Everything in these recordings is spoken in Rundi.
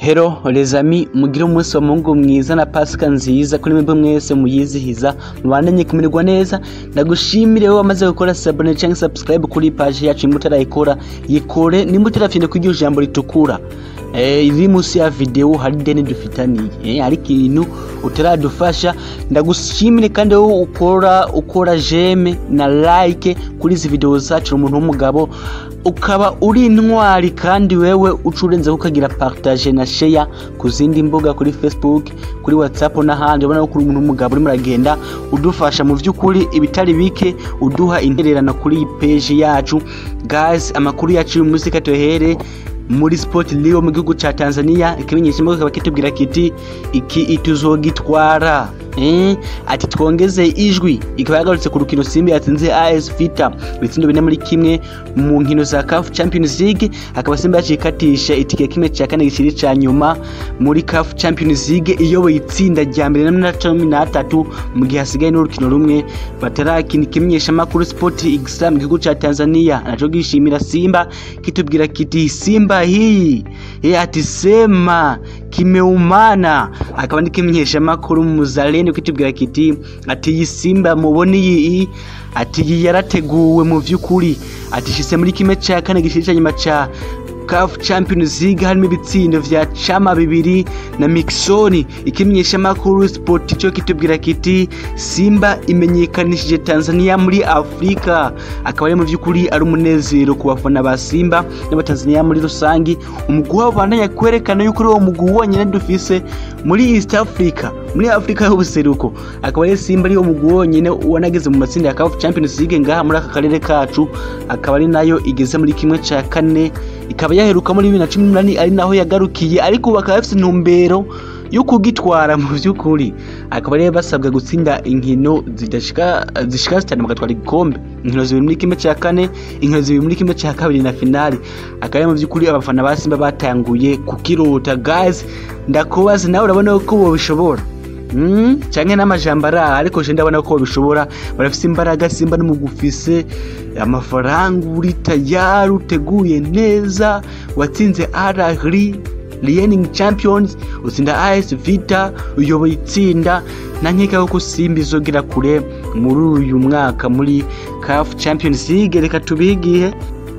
Hello les amis, mugire umunsi wa Mungu mwiza na Pasika nziza kuri mwebwe mwese muyizihiza, mubandanye kumererwa neza. Ndagushimire wowe wamaze gukora s'abonner cyangwa subscribe kuri page yacu. Nimba utarayikora, yikore. Nimba utarafyonda kuri iryo jambo ritukura iri munsi ya video, hari deni dufitaniye, hari ikintu utaradufasha. Ndagushimire kandi wowe ukora j'aime na like kuri izi video zacu, umuntu w'umugabo ukaba uri intwari. Kandi wewe uca urenze ukagira partage na share ku zindi mbuga, kuri Facebook, kuri WhatsApp n'ahandi. Ubona ko uri umuntu w'umugabo, urimo uragenda udufasha mu by'ukuri ibitari bike, uduha intererano kuri iyi page yacu. Guys, amakuru yacu y'uyu munsi katohere muri sport leo mu gihugu ca Tanzania. Ikimenyesha kikaba kitubwira kiti iki ituzogitwara, ati twongeze ijwi. Ikaba yagarutse ku rukino Simba yatsinze AS Vita ibitsindo 4-1 mu nkino za CAF Champions League. Akaba Simba yacikatisha itike 1/4 gishiri ca nyuma muri CAF Champions League, iyoboye itsinda rya mbere na 13, mu gihe hasigaye n'urukino rumwe batarakina. Ikimenyesha makuru Sport Extra mu gihugu ca Tanzania naco gishimira Simba, kitubwira kiti Simba hii, ati sema kimeumana. Akaba n'ikimenyesha makuru Muzalendo kitubwira kiti ati iyi Simba mubona iyi, ati iyi yarateguwe mu vy'ukuri, ati shise muri 1/4 gishiri nyuma ca CAF Champions League, harimo ibitsindo vya Chama bibiri na Mixoni. Ikimenyesha makuru Sport cyo kitubwira kiti Simba imenyekanishije Tanzania muri Afrika. Akaba ari mu vy'ukuri ari umunezero ku bafana ba Simba n'abatanzania muri rusangi. Umugwi wabo bandanya kwerekana yuko uri uwo mugwi wonyene dufise muri East Africa, muri Afrika y'ubuseruko. Akaba ari Simba ari umugwi wonyene wanageze mu matsinda ya CAF Champions League ngaha muri aka karere kacu, akaba ari nayo igeze muri 1/4, ikaba yaheruka muri 2018, ari naho yagarukiye. Ariko ubu bakaba bafise intumbero yo kugitwara mu vy'ukuri. Akaba rero basabwa gutsinda inkino zidashika zishika zitanu bagatwara igikombe: inkino zibiri muri 1/4, inkino zibiri muri 1/2 na finali. Akaba ari mu vy'ukuri abafana ba Simba batanguye kukirota. Guys, ndakubaza, nawe urabona ko bobishobora? Canke n'amajambo araha? Ariko je ndabona ko bishobora, barafise imbaraga. Simba n'umugufise amafaranga, uri tayari, uteguye neza, watsinze Al Ahly, reigning champions, utsinda AS Vita, uyoboye itsinda. Na nkeka ko Simba izogera kure muri uyu mwaka muri CAF Champions League. Reka tubigihe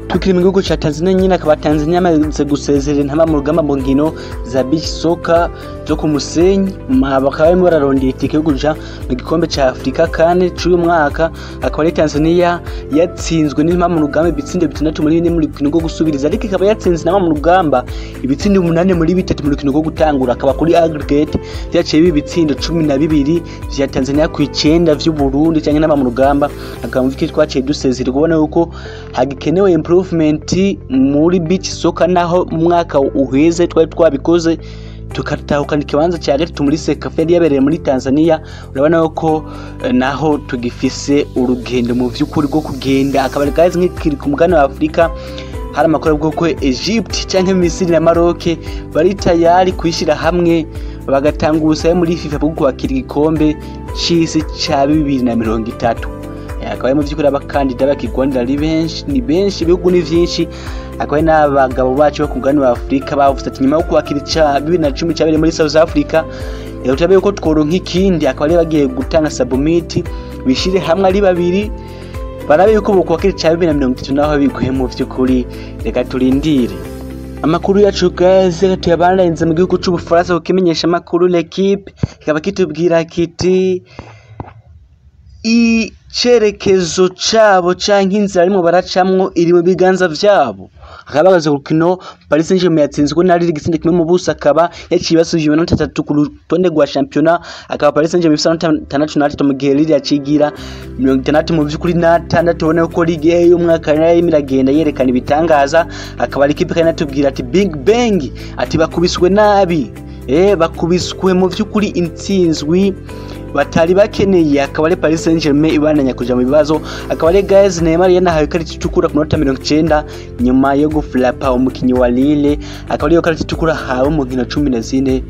tukiri mu gihugu ca Tanzania nyine. Akaba Tanzania amaze gusezerera Intamba mu Rugamba mu nkino za beach soccer zo ku musenyi, bakaba barimo bararondera itike yo kuja mu gikombe ca Afrika kane c'uyu mwaka. Akaba ari Tanzania yatsinzwe n'Intamba mu Rugamba ibitsindo 6-4 mu rukino rwo gusubiriza, ariko ikaba yatsinze Intamba mu Rugamba ibitsindo 8-3 mu rukino rwo gutangura. Akaba kuri aggregate vyaciye biba ibitsindo 12 vya Tanzania ku 9 vy'u Burundi canke Intamba mu Rugamba. Akaba mu vy'ukuri twaciye dusezererwa. Ubona yuko hagikenewe improvement muri beach soccer, naho mu mwaka uheze twari twabikoze, tukatahukana ikibanza cya gatatu muri CECAFA yari yabereye muri Tanzania. Urabona ko naho tugifise urugendo mu vy'ukuri rwo kugenda. Akaba guys, nk'ikiri ku mugabane wa Afrika, hari amakuru avuga ko Egypt canke Misiri na Maroc bari tayari kwishyira hamwe bagatanga ubusabe muri FIFA bwo kwakira igikombe c'isi ca 2030. Akaba ari mu vy'ukuri abakandida bakigwanira ari benshi, ni benshi, ibihugu ni vyinshi. Akaba ari n'abagabo bacu bo ku mugabane wa Afurika bavuze ati nyuma yo kwakira ica 2010 cabereye muri South Africa, rero turabe yuko tworonka ikindi. Akaba ari bagiye gutanga submit, bishire hamwe ari babiri, barabe yuko bokwakira ica 2030, naho biguye mu vy'ukuri. Reka turindire amakuru yacu. Guys, tuyabandaniriza mu gihugu c'Ubufaransa kukimenyesha amakuru L'Equipe, kikaba kitubwira kiti icerekezo cabo canke inzira barimwo baracamwo iri mu biganza vyabo. Akaba bahagaze ku rukino Paris Saint-Germain yatsinzwe na Lille igitsindo 1-0, akaba yaciye basubije amanota atatu ku rutonde rwa shampiyona. Akaba Paris Saint-Germain ifise amanota 63, mu gihe Lille yacigira 66. Ubona ko Ligue y'umwaka nayo irimo iragenda yerekana ibitangaza. Akaba L'Equipe kandi atubwira ati Big Bang, ati bakubiswe nabi, bakubiswe mu vy'ukuri intsinzwi batari bakeneye. Akaba ari Paris Saint-Germain ibandanya kuja mu bibazo. Akaba ari guys, Neymar yanahawe ikarita itukura ku minota 90 nyuma yo guflapa umukinyi wa Lille. Akaba ariyo karita itukura ahawe mu nkino 14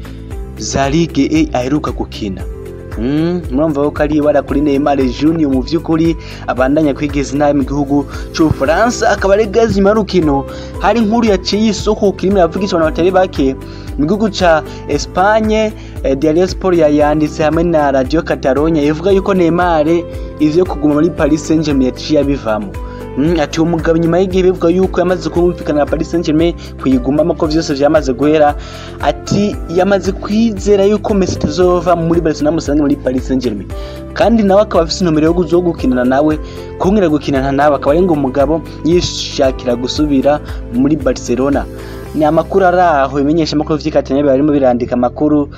za Ligue A aheruka gukina. Murumva ko ari ibara kuri Neymar Junior mu vy'ukuri abandanya kwigeza inabi mu gihugu c'Ubufaransa. Akaba ari gazi nyuma y'urukino hari inkuru yaciye isoko kirimo iravugisha abantu batari bake mu gihugu ca Espagne. Diario Sport yayanditse hamwe na Radio Catalonia ivuga yuko Neymar ivyo kuguma muri Paris Saint-Germain yaciye abivamo. Ati uwo mugabo nyuma y'igihe bivuga yuko yamaze kumvikana na Paris Saint-Germain kuyigumamo, ko vyose vyamaze guhera, ati yamaze kwizera yuko Messi atazova muri Barcelona amusange muri Paris Saint-Germain, kandi nawe akaba afise intumbero yo kuzo gukinana nawe, kongera gukinana nawe, akaba ari ngo umugabo yishakira gusubira muri Barcelona. Ni amakuru ari aho, ibimenyesha amakuru vy'Ikatanya barimo birandika amakuru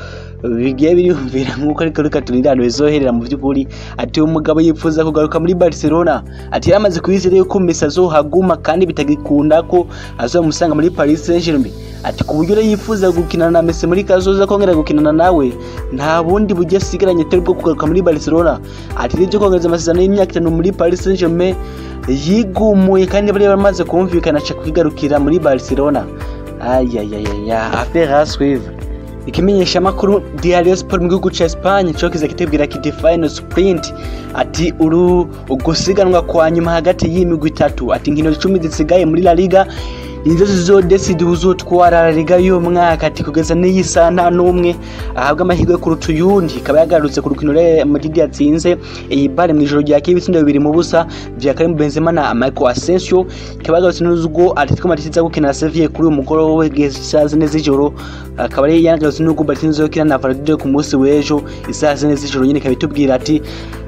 bigiye biriyumvira nk'uko, ariko reka turindire ahantu bizoherera mu vy'ukuri. Ati uwo mugabo yifuza kugaruka muri Barcelona, ati yaramaze kwizera yuko Messi azohaguma kandi bitagikunda ko azomusanga muri Paris Saint-Germain, ati ku buryo rero yifuza gukinana na Messi muri kazoza, kongera gukinana nawe, nta bundi buryo asigaranye atari bwo kugaruka muri Barcelona. Ati nibyo kongereza amasezerano y'imyaka 5 muri Paris Saint-Germain yigumuye, kandi bari bamaze kumvikana, aca kwigarukira muri Barcelona. Ayayayaya, affaire à suivre. Ikimenyesha makuru Diario Sport mu gihugu ca Espagne co kiza kitubwira kiti final sprint, ati uru ugusiganwa kwa nyuma hagati y'imigwi itatu, ati inkino 10 zisigaye muri La Liga nizo zizodesida uzotwara La Liga y'uyu mwaka, ati kugeza n'iyi saha nta n'umwe ahabwa amahirwe kuruta uyundi. Ikaba yagarutse ku rukino Real Madrid yatsinze Eibar mu ijoro ryakeye ibitsindo 2-0 vya Karim Benzema na Michael Asensio. Ikaba yagarutse n'ubwo Atletico Madrid iza gukina na Sevilla kuri uyu mugoroba isaha 4 z'ijoro, akaba ari yanagarutse n'ubwo Barcelona izokina na Valladolid ku munsi w'ejo isaha 4 z'ijoro nyine. Ikaba itubwira ati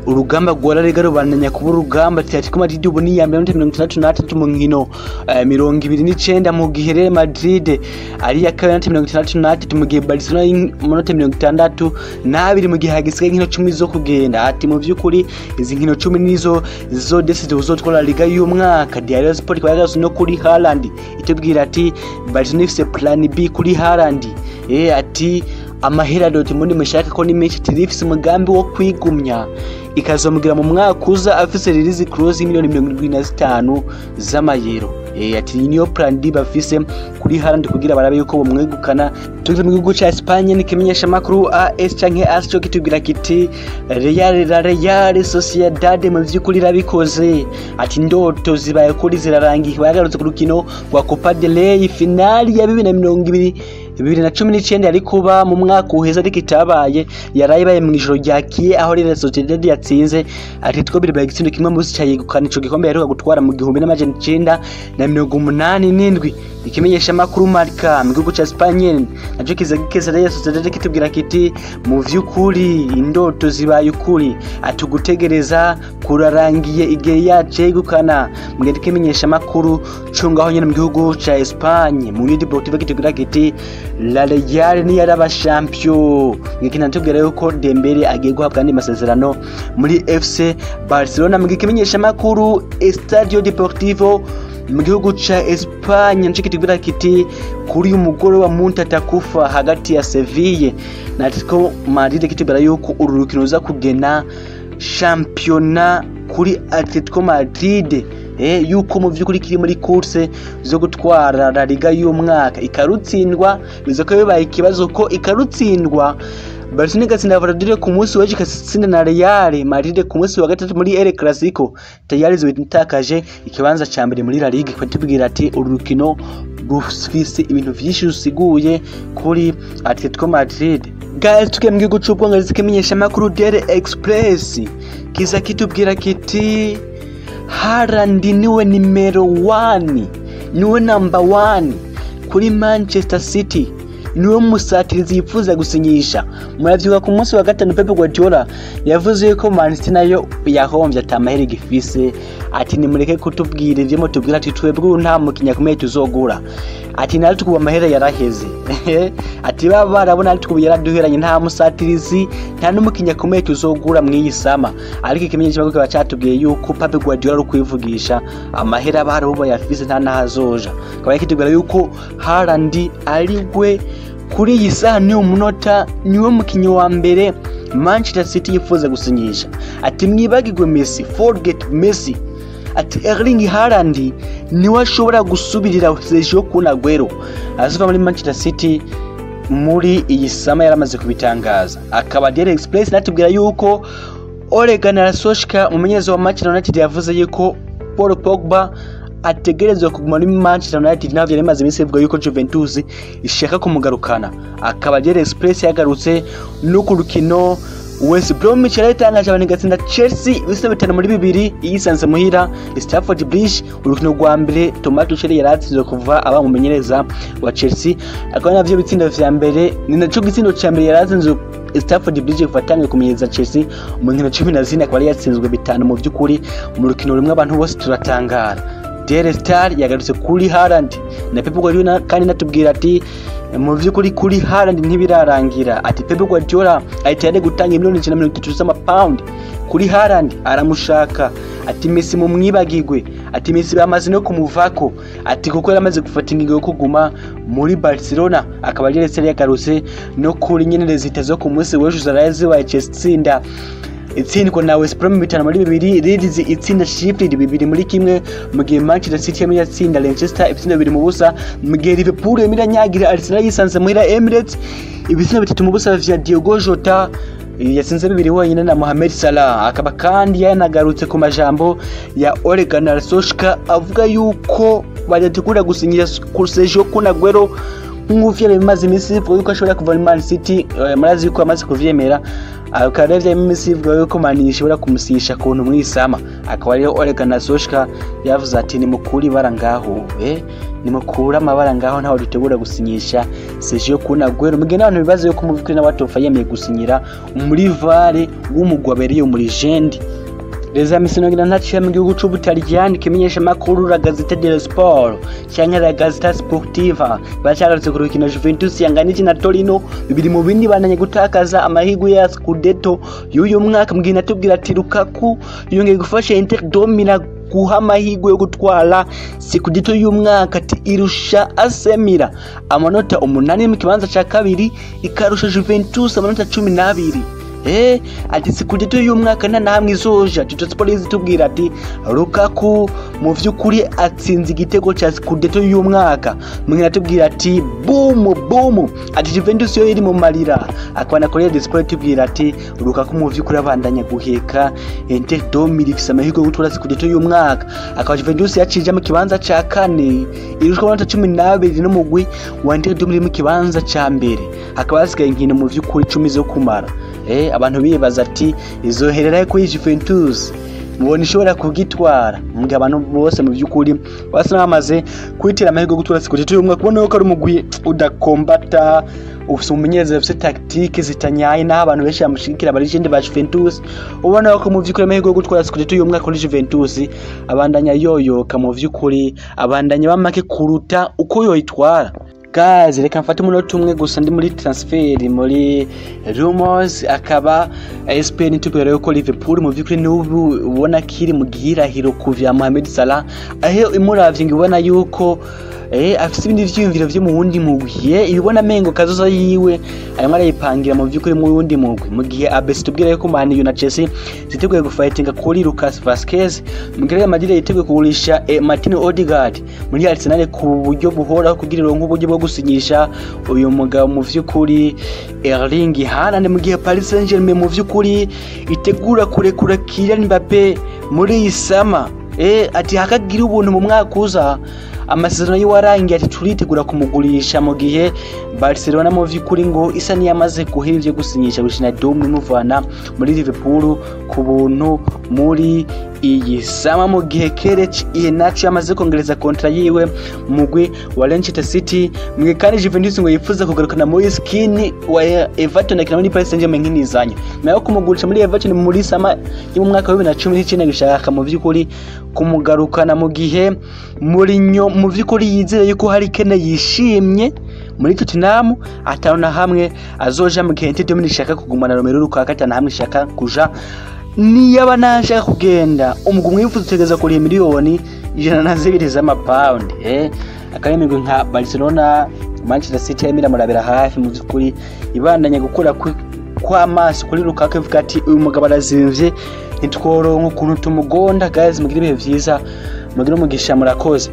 urugamba rwa La Liga rubandanya kuba urugamba, ati Atletico Madrid ubu ni iya mbere n'amanota 63 mu nkino 29, mu gihe Real Madrid ari iya kabiri n'amanota 63, mu gihe Barcelona ari amanota 62, mu gihe hagisigaye inkino 10 zo kugenda. Ati mu vy'ukuri izi nkino 10 nizo zizodesida uzotwara La Liga y'umwaka. Diario Sport ikaba yagarutse no kuri Haaland itubwira ati Barcelona ifise plan B kuri Haaland. Ati amahera Dortmund mushaka ko ni menshi, ati ifise umugambi wo kwigumya ikazomugira mu mwaka uza afise release clause y'imiliyoni 75 z'amayero. Ati niyo plan D bafise kuri Haaland kugira barabe yuko bomwegukana. Tugize mu gihugu ca Espagne, nikimenyesha makuru AS canke AS cyo kitubwira kiti Real, la Real Sociedad mu vy'ukuri irabikoze, ati ndoto zibaye kuri zirarangiye. Bagarutse ku rukino rwa Copa del Rey finali ya 2020 2019 yari kuba mu mwaka uheze ariko itabaye, yaraye ibaye mu ijoro ryakiye aho Real Sociedad yatsinze Atletico Bilbao igitsindo 1-0, cayegukana ico gikombe yaheruka gutwara mu 1987. Ikimenyesha makuru Marca mu gihugu ca Espagne naco kiza gikeza Real Sociedad kitubwira kiti mu vy'ukuri indoto zibaye ukuri, ati ugutegereza kurarangiye igihe yacegukana. Mugende kimenyesha makuru co ngaho nyene mu gihugu ca Espagne mu Union Deportiva kitubwira kiti La Real ni yaraba champion. Ngikina tubwira yuko Dembele agiye guhabwa andi masezerano muri FC Barcelona. Mu kimenyesha makuru Estadio Deportivo mu gihugu ca Espagne nico kitubwira kiti kuri uyu mugoroba Muntatakufa hagati ya Sevilla na Atletico Madrid, kitubwira yuko uru rukino ruza kugena shampiyona kuri Atletico Madrid, yuko mu vy'ukuri kiri muri course zo gutwara La Liga y'umwaka, ikarutsindwa biza ko bibaye ikibazo ko ikarutsindwa Barcelona igatsinda Valladolid ku munsi w'ejo, igatsinda na Real Madrid ku munsi wa gatatu muri El Clasico, tayari zitakaje ikibanza ca mbere muri La Liga. Tubwira ati uru rukino rufise ibintu vyinshi rusiguye kuri Atletico Madrid. Guys, tukiye mu gihugu c'Ubwongereza, ikimenyesha makuru Daily Express kiza kitubwira kiti Haaland niwe nimero 1, niwe number 1 kuri Manchester City, niwe musatirizi yifuza gusinyisha. Muravyibuka ku munsi wa gatanu Pep Guardiola yavuze yuko Man City nayo yahomvye ata mahera igifise, ati nimureke kutubwira ivyo mutubwira, ati twebwe nta mukinnyi akomeye tuzogura, ati natwe ubu amahera yaraheze, ati baba barabona natwe ubu yaraduheranye, nta musatirizi nta n'umukinnyi akomeye tuzogura mw'iyi sama. Ariko ikimenyesha kikaba catubwiye yuko Pep Guardiola ari ukwivugisha, amahera bari bayafise nta nahazoja. Akaba kitubwira yuko Haaland ari we kuri iyi saha ni umunota niwe mukinyi wa mbere Manchester City yifuza gusinyisha, ati mwibagirwe Messi, forget Messi, ati Erling Haaland niwe ashobora gusubirira Sergio Kun Aguero azova muri Manchester City. Muri iyi summer yaramaze kubitangaza. Akaba Daily Express natubwira yuko Ole Gunnar Solskjaer, umumenyereza wa Manchester United, yavuze yuko Paul Pogba ategerezwa kuguma muri Manchester United, naho vyari bimaze iminsi bivuga yuko Juventus ishaka kumugarukana. Akaba Daily Express yagarutse no ku rukino West Bromwich yari itangaje abantu, igatsinda Chelsea ibisindo 5-2 iyisanze muhira Stamford Bridge. Urukino rwa mbere Thomas Tuchel yaratsinzwe kuva aba umumenyereza wa Chelsea, akaba navyo bitsindo vya mbere, ni naco gitsindo ca mbere yaratsinzwe Stamford Bridge kuva atangiye kumenyereza Chelsea mu nkino 14, akaba yari yatsinzwe bitanu. Mu vy'ukuri mu rukino rumwe abantu bose turatangara. Daily Star yagarutse kuri Haaland na Pep Guardiola, kandi natubwira ati mu vy'ukuri kuri Haaland ntibirarangira. Ati Pep Guardiola ahita yari gutanga miliyoni 130 z'amapawundi kuri Haaland, aramushaka. Ati Messi mumwibagirwe, ati Messi bamaze no kumuvako, ati kuko yaramaze gufata ingingo yo kuguma muri Barcelona. Akaba Daily Star yagarutse no kuri nyene résultats zo ku munsi w'ejo zaraye zibaye: Chelsea itsinda, itsindwa na West Brom 5-2, Leeds itsinda Sheffield 2-1, mu gihe Manchester City yamye yatsinda Leicester ibitsindo 2-0, mu gihe Liverpool yamye iranyagira Arsenal yisanze muhira Emirates ibitsindo 3-0 vya Diogo Jota yatsinze bibiri wenyine na Mohamed Salah. Akaba kandi yanagarutse ku majambo ya Ole Gunnar Solskjaer avuga yuko badategura gusinyira Sergio Kun Aguero, nk'uko vyari bimaze iminsi bivuga yuko ashobora kuva muri Man City. Murazi yuko amaze kuvyemera. Akaba rero vyari iminsi bivuga yuko Man ishobora kumusinyisha kuntu mw'isummer. Akaba rero Ole Gunnar Solskjaer yavuze ati nimukure ibara ngaho, nimukure amabara ngaho, ntaho dutegura gusinyisha Sergio Kun Aguero, mugihe n'abantu bibaza yuko mu vy'ukuri nawe atofa yemeye gusinyira umurivare w'umugwi abereye umulegend. Reza misino ntaciye mu gihugu c'Ubutaliyani, kimenyesha makuru La Gazzetta dello Sport canke La Gazzetta Sportiva bacagarutse ku rukino Juventus yanganije na Torino 2-2, bananye gutakaza amahirwe ya Scudetto y'uyu mwaka, mugihe natubwira ati Lukaku yongeye gufasha Inter de Milan guha amahirwe yo gutwara Scudetto y'umwaka, ati irusha AC Milan amanota 8 mu kibanza ca kabiri, ikarusha Juventus amanota 12. Ati Scudetto y'umwaka nta nahamwe izoja. Tutto Sport itubwira ati Lukaku mu vy'ukuri atsinze igitego ca Scudetto y'umwaka, mwe natubwira ati boom boom, ati Juventus yo iri mu marira. Akaba na Corriere dello Sport itubwira ati Lukaku mu vy'ukuri abandanya guheka Inter de Milan, ifise amahirwe yo gutwara Scudetto y'umwaka. Akaba Juventus yacije mu kibanza ca kane, irushwa amanota 12 n'umugwi wa Inter de Milan mu kibanza ca mbere. Hakaba hasigaye inkino mu vy'ukuri 10 zo kumara. Abantu bibaza ati izoherera kuri Juventus, mubona ishobora kugitwara, mugihe abantu bose mu by'ukuri basa n'abamaze kwitira amahirwe yo gutwara Scudetto y'umwaka, kubona yuko ari umugwi udakombata, ufise umumenyereza ufise tactique zitanyaye, naho abantu benshi bamushigikira bari legend ba Juventus. Ubona ko mu vy'ukuri amahirwe yo gutwara Scudetto y'umwaka kuri Juventus abandanya yoyoka, mu vy'ukuri abandanya bamake kuruta uko yoyitwara. Guys, reka mfate umunota umwe gusa ndi muri transfer, muri rumors. Akaba ESPN tubwira yuko Liverpool mu vy'ukuri n'ubu ubona kiri mu gihirahiro ku vya Mohamed Salah, aho imuravye ngo ibona yuko afise ibindi vyiyumviro vyo mu wundi mugwi, ibibona mengo kazoza yiwe arimo arayipangira mu vy'ukuri mu wundi mugwi, mu gihe ABC tubwira yuko Man U na Chelsea ziteguye gufightinga kuri Lucas Vazquez, mu gihe Real Madrid yiteguye kugurisha Martin Odegaard muri Arsenal ku buryo buhoraho kugira ironke uburyo bwo gusinyisha uyu mugabo mu vy'ukuri Erling Haaland, mu gihe Paris Saint-Germain mu vy'ukuri itegura kurekura Kylian Mbappe muri iyi summer, ati hakagira ubuntu mu mwaka uza amasezerano yiwe arangiye, ati turitegura kumugurisha, mu gihe Barcelona mu vy'ukuri ngo isa niyamaze guhera ivyo gusinyisha Wijnaldum imuvana muri Liverpool ku buntu muri iyi summer, mu gihe Kelechi Iheanacho yamaze kongereza contrat yiwe mugwi wa Leicester City, mu gihe kandi Juventus ngo yifuza kugarukana Moise Kean wa Everton akina muri Paris Saint-Germain nk'inizanyo, nayo kumugurisha muri Everton muri summer yo mu mwaka wa 2019 gishaka mu vy'ukuri kumugarukana, mu gihe Mourinho mu vy'ukuri yizeye yuko Harry Kane yishimye muri Tottenham atanu na hamwe azoja, mu gihe Inter de Milan ishaka kugumana Romelu Lukaku atanu hamwe ishaka kuja, niyaba nashaka kugenda umugwi mwifuza utegereza kuriha miliyoni 102 z'amapawundi. Akaba imigwi nka Barcelona, Manchester City yarimo iramurabira hafi, mu by'ukuri ibandanya gukura kw'amaso kuri Lukaku, ivuga ati uyu mugabo arazimvye, ntitworonka ukuntu tumugonda. Guys, mugire ibihe vyiza, mugire umugisha, murakoze.